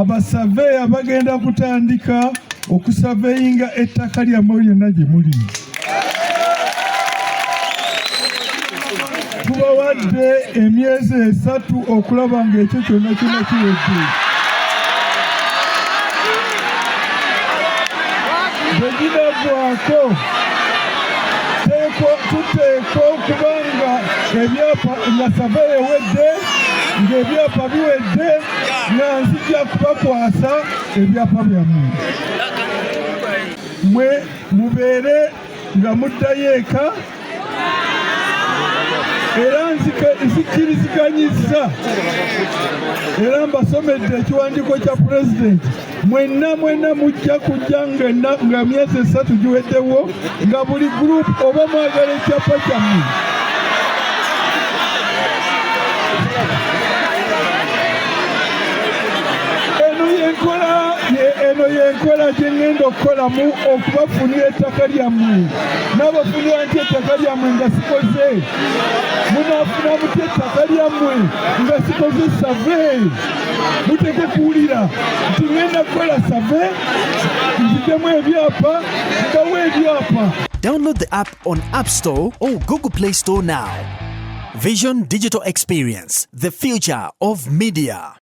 Abasaveya bagenda kutandika okusaveyinga ettaka lyammwe lyonna gye muli. Tubawadde emyezi 3 okulaba ng'ekyo kyonna kyonna kiwedde. Bwe ginaggwako tuteekwa okuba nga ebyapa nga saveya ewedde, ng'ebyapa biwedde, nga nzija kubakwasa ebyapa byammwe. Mwe mubeere nga muddayo eka, era nzikiriziganyizza era mbasomedde ekiwandiiko kya pulezidenti. Mwenna mwenna mujja kujja nga myezi 3 giweddewo, nga buli gurupu oba mwagala ekyapa kyammwe. Eno y'enkola gye ŋŋenda okukolamu okubafunira ettaka lyammwe. N'abafunira nti ettaka lyammwe nga sikoze. Munaafuna mutya ettaka lyammwe nga sikoze survey? Muteekwa okuwulira nti ŋŋenda kukola survey, nzijjemu ebyapa, mbawe ebyapa. Download the app on App Store or Google Play Store now. Vision Digital Experience, the future of media.